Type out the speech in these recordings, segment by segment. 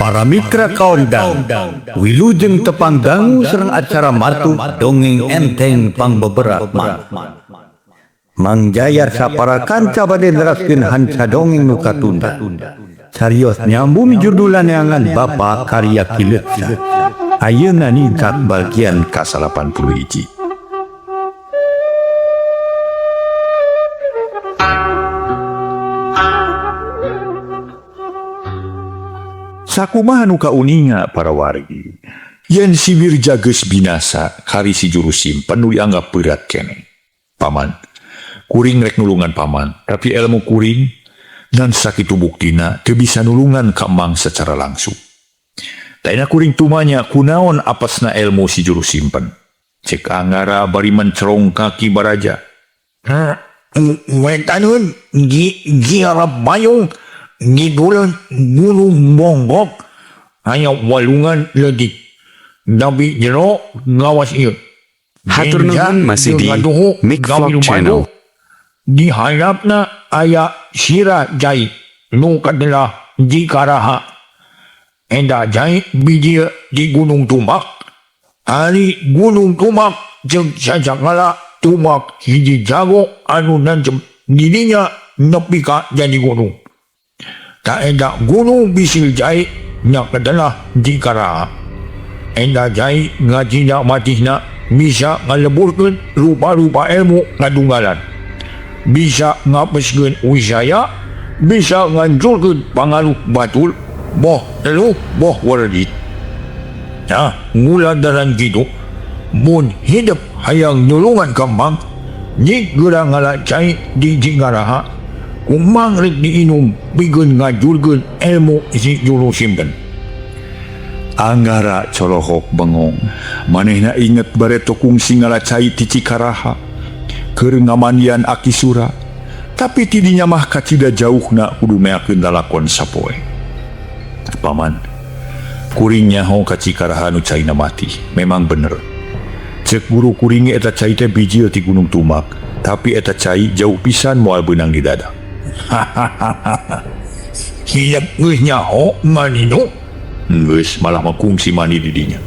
Para mitra kaondang, wilujeng tepang dangu sareng acara matuh dongeng enteng pangbeberat manah. Mang Jaya sapara kanca bade neraskeun hanca dongeng nu katunda. Carios nyambung judulan neangan Bapa Karya Ki Leksa. Ayeuna ningkat bagian ka-81. Sakumaha nu kauninga para wargi. Yen si Wirja geus binasa, kari si juru simpen nu dianggap berat keneh. Paman, kuring rek nulungan paman, tapi ilmu kuring dan sakitu buktina teu bisa nulungan ka emang secara langsung. Taina kuring tumanya kunaon apesna ilmu si juru simpen. Cek Anggara bari mencerong ka Ki Baraja. Wetanun di Giarap Bayung ngidul Gunung Bonggok aya walungan leutik tapi jero ngawas ieu. Hatur nuhun masih di Mic Vlog Channel. Di harapna aya sira jai nu kadelah di Karaha. Enda jai biji di Gunung Tumak. Ari Gunung Tumak jeung sajakala Tumak hiji jago anu nancep dirinya nepi ka jadi gunung. Tak enda gunung bisil jai nya kadelah di Karaha. Enda jai ngajina matihna bisa ngaleburkeun rupa-rupa ilmu ngadunggalan. Bisa ngapeskeun wisaya, bisa ngancurkeun pangaruh batur, boh teluh boh weredit. Nah, nguladaran kitu, mun hidup hayang nulungan kembang, nyik geura ngala cai di Cingaraha, kumang rek diinum pikeun ngajurkeun ilmu si juru simpen. Anggara colohok bengong, manehna inget bareto kungsi ngala cai ti Cikaraha, keur ngamandian Aki Sura, tapi tidinya mah kacida jauhna kudu meakeun lalakon sapoe. Paman, kuring nyaho ka Cikaraha nu caina mati, memang bener. Cek guru kuring eta cai teh bijil ti Gunung Tumak, tapi eta cai jauh pisan moal beunang di dada. Hidup geus nyaho maninu? Geus malah mah kungsi mandi di dinya.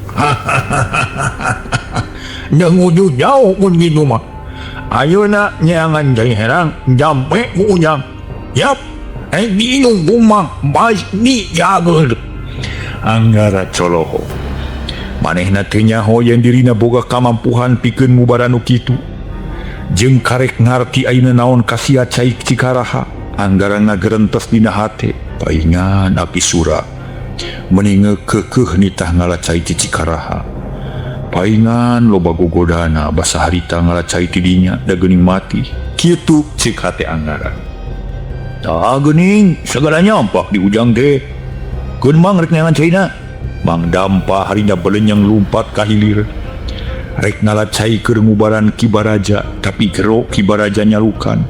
Nengudu jauh pun gitu mah. Ayeuna nyeangan cai herang jampe ku ujang. Yap, diinum kumang pasti jager. Anggara coloho. Manehna teu nyaho yen dirina boga kamampuhan pikeun ngubaran nu kitu. Jeung karek ngarti ayeuna naon kasiat cai Cikaraha. Anggara ngagerentes dina hate, paingan Aki Sura. Meninge kekeh nitah ngala cai ti Cikaraha. Paingan loba gogodana basa harita ngala cai ti dinya da geuning mati. Kitu cek hate Anggara. Tah geuning sagala nyampak di ujang teh. Keun mang rek neangan caina. Mang Dampa harina belenyang lumpat ka hilir. Rek ngala cai keur ngubaran Ki Baraja, tapi gero Ki Baraja nyalukan.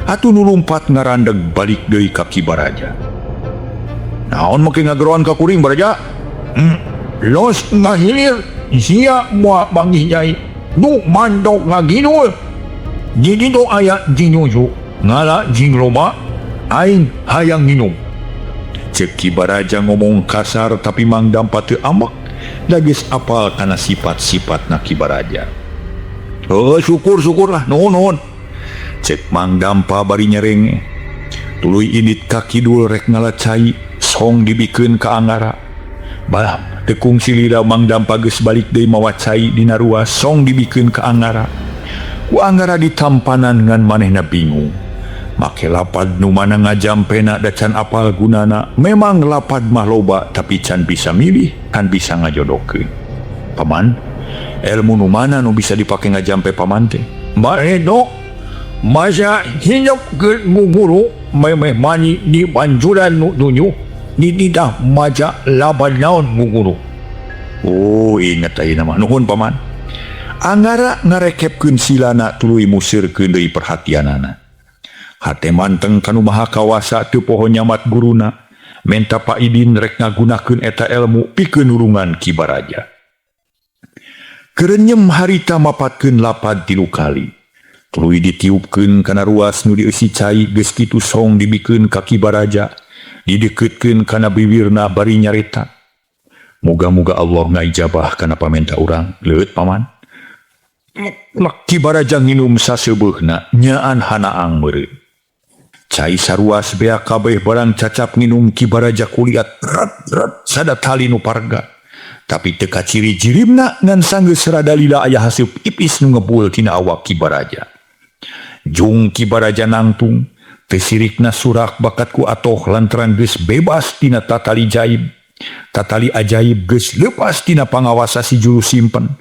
Atuh nu lumpat ngarandeg balik deui ka Ki Baraja. Naon make ngageroan ka kuring Baraja? Los ngahilir sia moal panggih jai. Nu mandok ngagidul. Di ditu aya jinuju ngala jing loba aing hayang nginum. Cek Ki Baraja ngomong kasar tapi Mang Dampa teu ambek. Da geus apal kana sifat-sifatna Ki Baraja. Heuh, syukur-syukur lah, nuhun nuhun. Cek Mang Dampa bari nyerenge. Tuluy indit ka kidul rek ngala cai, song dibikeun ka Anggara. Bah, teu kungsi lila Mang Dampa geus balik deui mawa cai dina ruas song dibikeun ka Anggara. Ku Anggara ditampanan ngan manehna bingung. Make lapad nu mana ngajampena da can apal gunana. Memang lapad mah loba tapi can bisa milih, kan bisa ngajodohkeun. Paman, ilmu nu mana nu bisa dipake ngajampe paman teh? Baredo, masa hidup keur guguru memeh mani di pancuran nu tujuh, dititah maca lapad naon guguru. Oh, inget ayeuna mah. Nuhun paman. Anggara ngarekepkeun silana tuluy musirkeun deui perhatianana. Hate manteng kanu maha kawasa teu poho nyamat guruna, menta paidin rek ngagunakeun eta ilmu pikeun nulungan Ki Baraja. Kerenyem harita mapatkeun lapad 3 kali. Tuluy ditiupkeun kana ruas nu dieusi cai geus kitu song dibikeun ka Ki Baraja. Dideketkeun kana bibirna bari nyarita. Moga-moga Allah ngaijabah kana pamenta urang. Leueut paman. Ki Baraja nginum saseubeuhna nyaan hanaang meureun. Cai saruas beak kabeh barang cacap nginum Ki Baraja kuliat rat rat sada tali nu parga. Tapi teu kaciri jirimna ngan sanggeus rada lila aya haseup ipis nu ngebul tina awak Ki Baraja. Jung Ki Baraja nangtung, teu sirikna surak bakat ku atoh lantaran geus bebas tina tatali jaib. Tatali ajaib geus leupas tina pangawasa si juru simpen.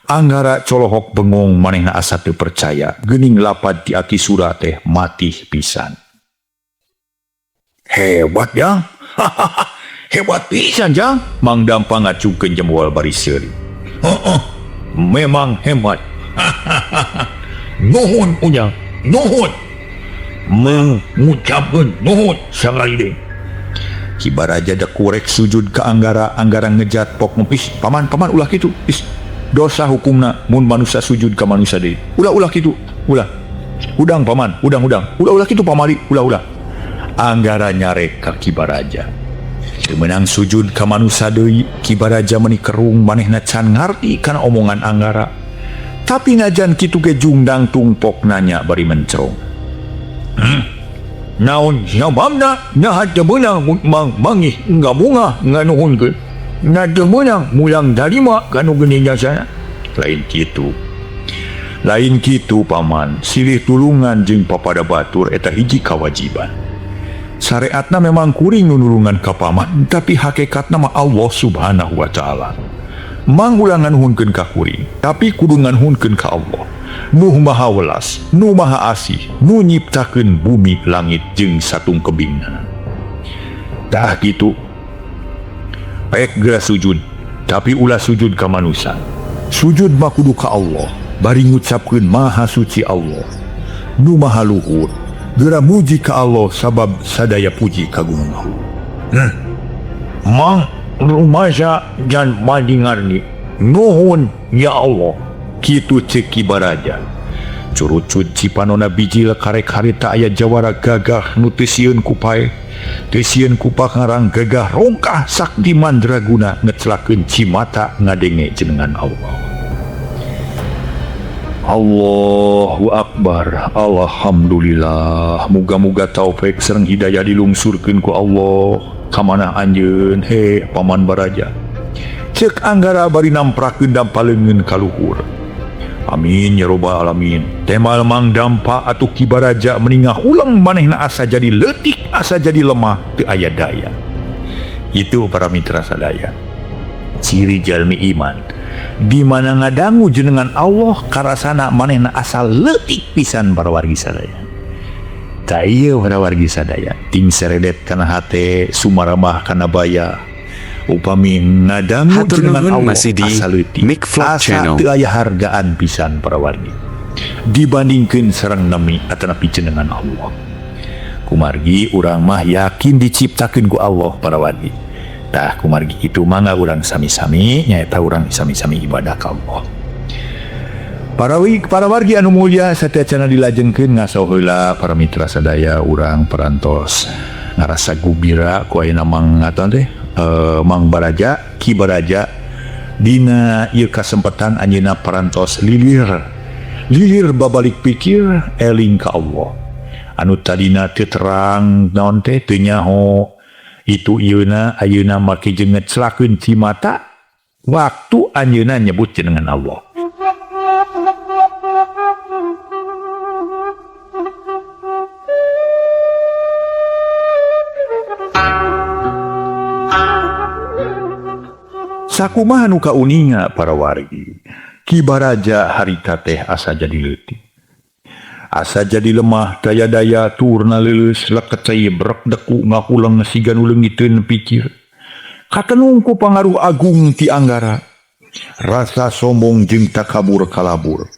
Anggara colohok bengong manehna asa teu percaya geuning lapad ti Aki Sura teh matih pisan. Hebat jang. Hebat pisan jang. Mang Dampa ngacungkeun jempol bari seuri. Heeh, memang hebat. Nuhun ujang, nuhun. Mengucapkeun nuhun sakali deui. Ki Baraja dekurek sujud ka Anggara, Anggara ngejat pok ngepis, paman paman ulah kitu. Is dosa hukumna mun manusia sujud ka manusia deui. Ulah ulah kitu, ulah. Udang paman, udang udang. Ulah ulah kitu pamali, ulah ulah. Anggara nyarek ka Ki Baraja. Teu meunang sujud ka manusia deui, Ki Baraja meuni kerung manehna can ngarti kana omongan Anggara. Tapi najan kitu ge jung dangtung pok nanya bari mencrong. Naon sababna naha teu meunang mang mangih ngabungah nganuhunkeun. Na teu meunang mulang tarima kanu geuning jasana. Lain kitu. Lain kitu paman, silih tulungan jeung papada batur eta hiji kawajiban. Syariatna memang kuring nu nulungan ka paman, tapi hakikatna mah Allah Subhanahu wa taala. Mang ulah nganuhunkeun ka kuring, tapi kudu nganuhunkeun ka Allah. Nu maha welas, nu maha asih, nu nyiptakeun bumi langit jeung satungkebingna. Tah kitu. Pek geura sujud, tapi ulah sujud ka manusia. Sujud mah kudu ka Allah, bari ngucapkeun maha suci Allah. Nu maha luhur, geura muji ka Allah sabab sadaya puji kagungan Allah. Mang rumasa jan madingarni. Nuhun ya Allah. Kitu ceuk Ki Baraja. Curucut cipanona bijil karek harita aya jawara gagah nu teu sieun ku paeh. Teu sieun ku pangarang gagah rongkah sakti mandraguna ngecelakeun cimata ngadenge jenengan Allah. Allahu Akbar. Alhamdulillah. Muga-muga taufik sareng hidayah dilungsurkeun ku Allah. Kamanah anjeun he Paman Baraja. Ceuk Anggara bari namprakeun dampa leungeun ka luhur. Amin ya robbal alamin. Temal Mang Dampa atuh Ki Baraja meningah ulang manehna asa jadi leutik, asa jadi lemah, teu aya daya. Itu para mitra sadaya. Ciri jalmi iman. Di mana ngadangu jenengan Allah karasana manehna asa leutik pisan para wargi sadaya. Ta ieu para wargi sadaya, ting seredet kana hate, sumaramah kana baya. Upami ngadangu Hatur jenengan nuhun Allah masih di asa leutik, Mic Vlog asa Channel. teu aya hargaan pisan para wargi. Dibandingkeun sareng nemi atanapi jenengan Allah. Kumargi urang mah yakin diciptakeun ku Allah para wargi. Tah kumargi kitu mangga urang sami-sami nyaeta urang sami-sami ibadah ka Allah. Para wargi anu mulia sateuacanna dilajengkeun ngaso heula para mitra sadaya urang parantos ngarasa gubira ku ayeuna Mang ngaton teh, Mang Baraja Ki Baraja dina ieu kasempatan anjeunna parantos lilir lilir babalik pikir eling ka Allah anu tadina teu terang naon teh teu nyaho itu ieuna ayeuna make jeung ngecelakeun cimata waktu anjeunna nyebut jenengan Allah. Sakumaha nu kauninga para wargi, Ki Baraja harita teh asa jadi leutik. Asa jadi lemah, daya-daya turna leuleus leket cai brek deku ngakuleng siga nu leungiteun pikir. Katenung ku pangaruh agung ti Anggara. Rasa sombong jeung takabur kalabur.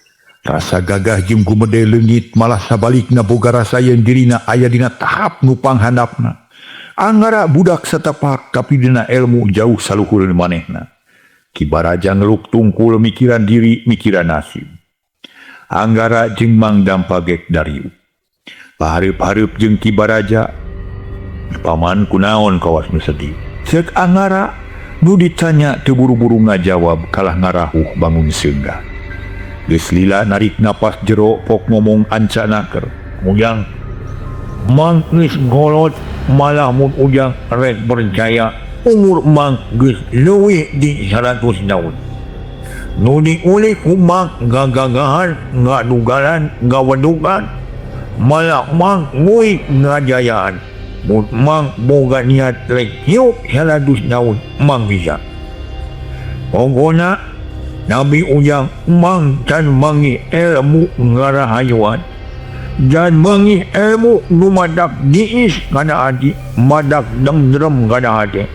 Rasa gagah jeung gumede leungit malah sabalikna boga rasa yeun dirina aya dina tahap nu panghandapna. Anggara budak satapak tapi dina ilmu jauh saluhureun manehna. Ki Baraja ngeluk tungkul mikiran diri, mikiran nasib. Anggara jeung Mang Dampa gek dariu. Pahareup-hareup jeung Ki Baraja. Paman kunaon kawas nu sedih. Cek Angara nu ditanya teu buru-buru ngajawab kalah ngarahuh bangun seunggah. Geus lila narik napas jero pok ngomong ancanaker. Ujang Mang geus golot malah mun ujang rek percaya umur Mang geus leuwih di 100 tahun. Nu diulih ku Mang gagagahan, ngadugalan, ngawedugan, malah Mang nguik ngajayaan. Mun Mang boga niat rek hiup 100 tahun Mang bisa. Pokona Nabi Ujang Mang can mangi ilmu ngarahayuan. Dan mangi ilmu nu madak diis kana hati, madak dengdrem kana hati.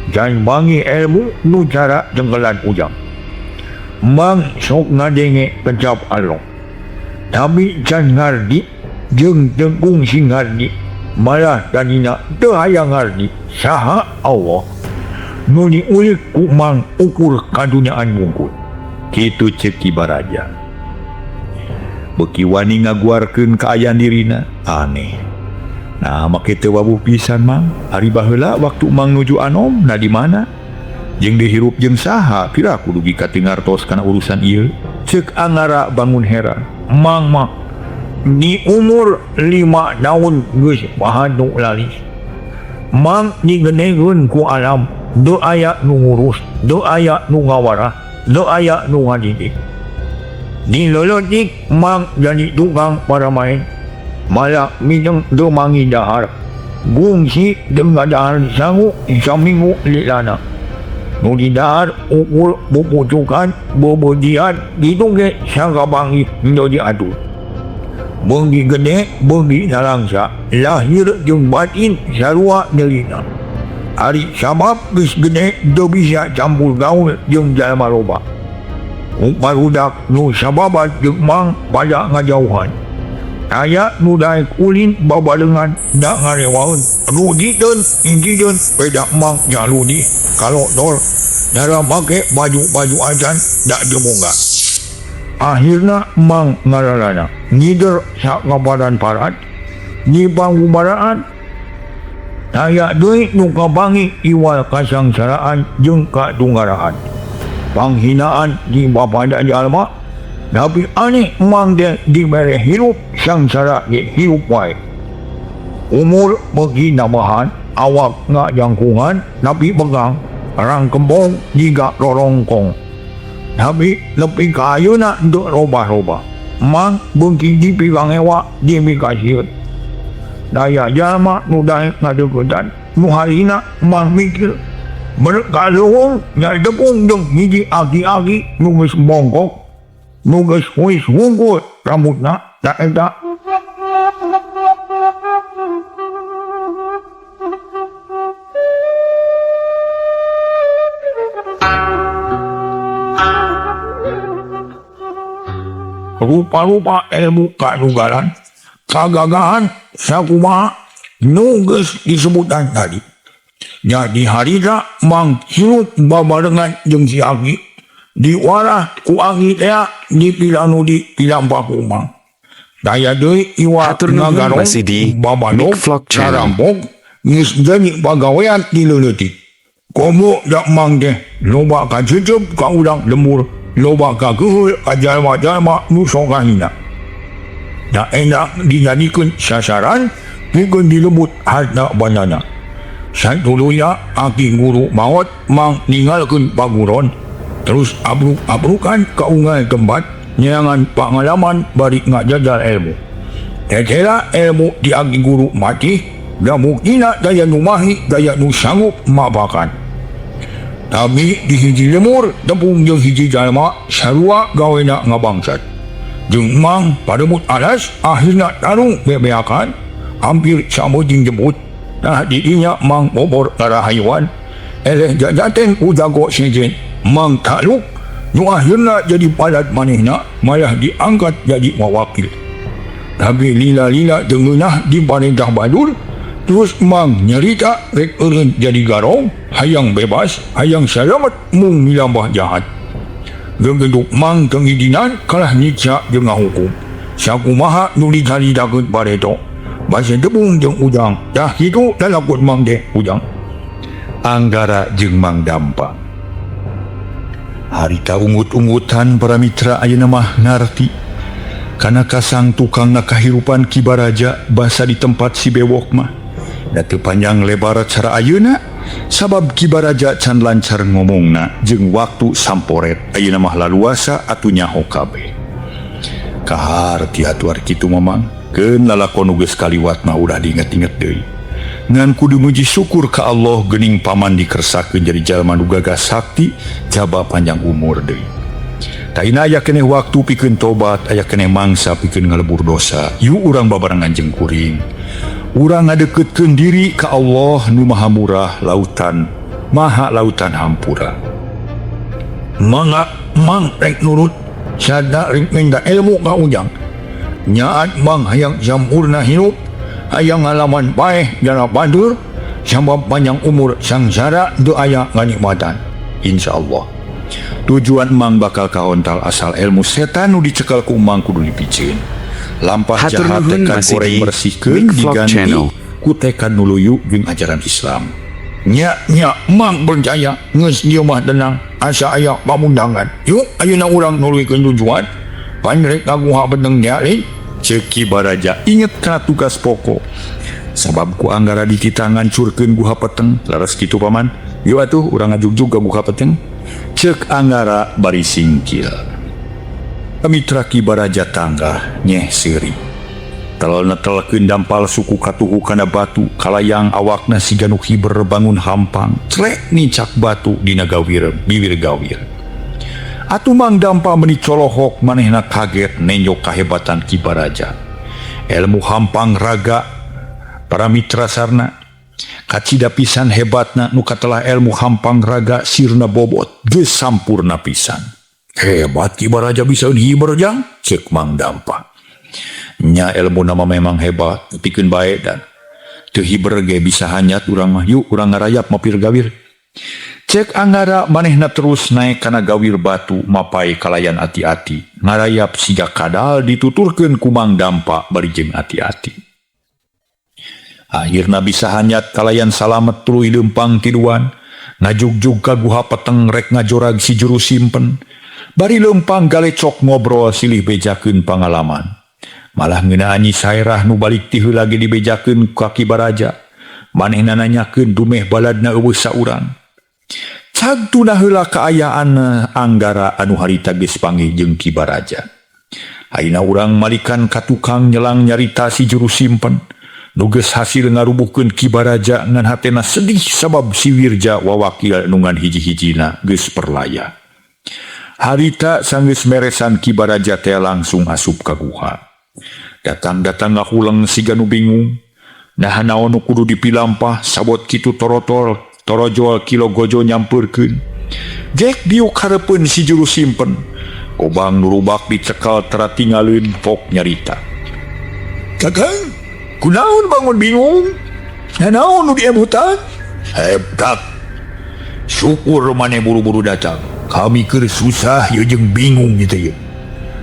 Dan mangi ilmu nu cara jengkelan Ujang. Mang sok ngadenge kecap alok. Tapi can ngardi jeung teu kungsi ngardi, malah tadina teu hayang ngardi saha Allah. Nu diulik ku Mang ukur kadunyaan wungkul. Kitu cek Ki Baraja. Beuki wani ngaguarkeun kaayaan dirina aneh. Nah make teu wawuh pisan Mang. Ari baheula waktu Mang nuju anom na di mana? Jeung dihirup jeung saha piraku dugi ka teu ngartos kana urusan ieu. Cek Angara bangun heran. Mang mah di umur 5 tahun geus pahadu lalis. Mang digedekeun ku alam, teu aya nu ngurus, teu aya nu ngawarah, teu aya nu ngadidik. Dileuletik Mang jadi tukang paramain, malah mineng teu mangi dahar. Gungsi teu ngadahar sangu saminggu lilana. Nu didahar ukur pupucukan bobodian ditu ge sakapanggih teu diatur. Beunggi gede beunggi nalangsa, lahir jeung batin sarua nyelina. Ari sabab geus gede teu bisa campur gaul jeung jalma loba. Barudak nu sababat jeung Mang pada ngajauhan. Aya nu daek ulin babarengan da ngarewaeun. Ruditeun injieun peda Mang jaludi kalodor dara make baju-baju acan da jemungga. Akhirna Mang ngararana ngider sakabaran parat di pangubaraan. Aya deui nu kabangi iwal kasangsaraan jeung katunggaraan. Panghinaan di bapada jalma, tapi aneh Mang teh dibere hirup sangsara ge hirup wae. Umur beuki nambahan, awak ngajangkungan tapi pegang, rangkembong jiga rorongkong. Tapi lebih ka ayeuna teu robah-robah. Mang beuki dipiwangewa dimikasieun. Daya jalma nu daek ngadeuketan, nu harina Mang mikir berkaluhung nyadepung jeung hiji aki-aki nu geus bongkok, nu geus huis wungkul rambutna da eta. Rupa-rupa ilmu kanugaran, kagagahan sakumaha nu geus disebutan tadi. Jadi harita Mang hirup babarengan jeung si aki. Diwarah ku aki teh dipilanu di pilampah ku Mang. Daya deui iwa Hatur nuhun ngagarong, masih di babadog, Mic Vlog Channel. ngarampok, geus jadi pagawean ti leuletik. Komo da Mang teh loba kacecep ka urang lembur, loba kakeuheul ka jalma-jalma nu sok kahina. Da enak dijadikeun sasaran pikeun dilebut harta bandana. Satuluya aki guru maot Mang ninggalkeun paguron, terus abruk-abrukan ka unggal tempat nyeangan pangalaman bari ngajajal ilmu. Tetela ilmu di aki guru mati, da muktina daya nu mahi daya nu sanggup mapakan. Tapi di hiji lemur tepung jeung hiji jalma sarua gawena ngabangsat. Jeung Mang parebut alas akhirna tarung bebeakan hampir sameuting jemput. Nah didinya Mang bobor karahayuan eleh jajaten ku jago sejen Mang taluk nu akhirna jadi padat manehna malah diangkat jadi mawakil. Tapi lila-lila dengeunah di parentah Badur, terus Mang nyerita rek eureun jadi garong, hayang bebas, hayang salamet mung milambah jahat. Geunggeuduk Mang tengidinan kalah nyiksa jeung ngahukum. Sakumaha nu dicaritakeun bareto. Basa debung jeung Ujang. Dah kitu lalakon Mang teh Ujang. Anggara jeung Mang Dampa. Harita ungut-ungutan para mitra ayeuna mah ngarti. Kana kasang tukangna kahirupan Ki Baraja basa di tempat si Bewok mah. Da teu panjang lebar cara ayeuna sabab Ki Baraja can lancar ngomongna jeung waktu samporet ayeuna mah laluasa atuh nyaho kabeh. Kaharti atuh ari kitu Mamang. Keun lalakon nu geus kaliwat mah ulah diinget-inget deui. Ngan kudu muji syukur ka Allah geuning paman dikersakeun jadi jalma nu gagah sakti jaba panjang umur deui. Taina aya keneh waktu pikeun tobat, aya keneh mangsa pikeun ngalebur dosa. Yu urang babarengan jeung kuring. Urang ngadeukeutkeun diri ka Allah nu maha murah lautan, maha lautan hampura. Mangga Mang rek nurut sada rek minta ilmu ka Ujang. Nyaat Mang hayang sampurna hirup, hayang ngalaman paeh jana batur, sabab panjang umur sangsara teu aya kanikmatan. Insyaallah. Tujuan Mang bakal kahontal asal ilmu setan nu dicekal ku Mang kudu dipiceun. Lampah Hatur jahat nuhun tekad masih goreng di bersihkeun Big Vlog diganti Channel. ku tekad nuluyu jeung ajaran Islam. Nya nya Mang percaya geus dieu mah tenang asa aya pamundangan. Yuk ayeuna urang nuluykeun tujuan. Pan rek ka guha peteng nya lain. Ceuk Ki Baraja inget kana tugas pokok. Sabab ku Anggara dititah ngancurkeun guha peteng. Laras kitu paman. Yuk atuh urang ngajugjug ka guha peteng. Ceuk Anggara bari singkil. Mitra Ki Baraja tanggah nyeh seuri. Telel netelkeun dampal suku katuhu kana batu kalayang awakna siga nu hiber bangun hampang. Clek nincak batu dina gawir bibir gawir. Atuh Mang Dampa meni colohok manehna kaget nenjok kahebatan Ki Baraja. Ilmu hampang raga para mitra sarna kacida pisan hebatna nu katelah ilmu hampang raga sirna bobot geus sampurna pisan. Hebat Ki Baraja bisa hiber jang ceuk Mang Dampa. Nya ilmu nama memang hebat pikeun bae dan teu hiber ge bisa hanyat urang mah yuk urang ngarayap mapir gawir. Cek Anggara manehna terus naik kana gawir batu mapai kalayan ati-ati. Ngarayap siga kadal dituturkeun ku Mang Dampa bari jeung ati-ati. Akhirna bisa hanyat kalayan salamet tuluy leumpang tiduan. Ngajugjug ka guha peteng rek ngajorag si juru simpen. Bari leumpang galecok ngobrol silih bejakeun pangalaman. Malah ngeunaan Nyi Sairah nu balik ti heula ge dibejakeun ka Ki Baraja. Manehna nanyakeun dumeh baladna eueuh saurang. Cag tuna heula kaayaan Anggara anu harita geus panggih jeung Ki Baraja. Ayeuna urang malikan ka tukang nyelang nyarita si juru simpen. Nu geus hasil ngarubuhkeun Ki Baraja ngan hatena sedih sabab si Wirja wawakil nu ngan hiji-hijina geus perlaya. Harita sanggeus meresan Ki Baraja teh langsung asup ka guha. Datang-datang ngahuleng siga nu bingung. Naha naon nu kudu dipilampah sabot kitu torotol torojol kilo gojo nyampeurkeun. Jek diuk hareupeun si juru simpen. Kobang nu rubak dicekal tara tinggalin pok nyarita. Kakang, kunaon bangun bingung? Nanaon nu diemutan? Hebat. Syukur maneh buru-buru datang. Kami keur susah ye jeung bingung gitu ye.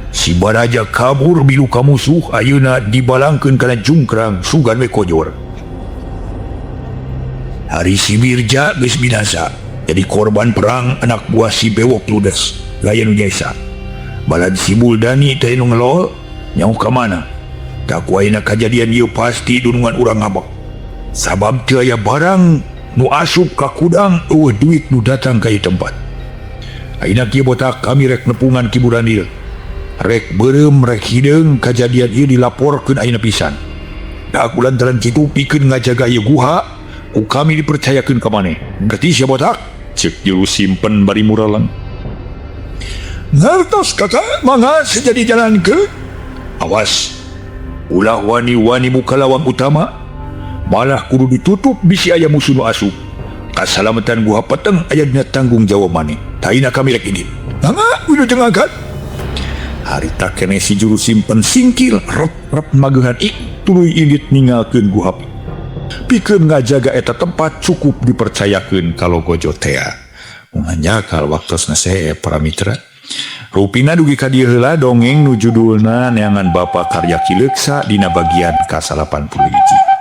Si Baraja kabur milu ka musuh ayeuna dibalangkeun kana jungkrang sugan we kojor. Hari si Wirja geus binasa jadi korban perang anak buah si Bewok Ludes gaya nu nyesa. Balad si Buldani teh nu ngelol nyaho ka mana. Tak ku ayeuna kajadian ieu pasti dunungan urang ngabek. Sabab teu aya barang nu asup ka kudang eueuh duit nu datang ka ieu tempat. Ayeuna kieu botak kami rek nepungan Ki Buranil. Rek beureum rek hideung kajadian ieu dilaporkeun ayeuna pisan. Da aku lantaran kitu pikeun ngajaga ieu guha ku kami dipercayakeun ka maneh. Ngerti sia botak? Ceuk juru simpen bari muraleng. Ngartos kakak mangga sejadi jalan ke? Awas. Ulah wani-wani muka lawang utama. Malah kudu ditutup bisi aya musuh nu asup. Kasalamatan guha peteng aya dina tanggung jawab maneh. Taina kami rek indit. Mangga wilujeng angkat. Harita keneh si juru simpen singkil rep-rep magehan ik tuluy indit ninggalkeun guha. Pikeun ngajaga eta tempat cukup dipercayakeun kalau gojo tea. Nganjakal waktosna seep para mitra. Rupina dugi ka dieu heula dongeng nu judulna Neangan Bapa Karya Ki Leuksa dina bagian ka-81.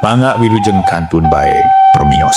Mangga wilujeng kantun bae, permios.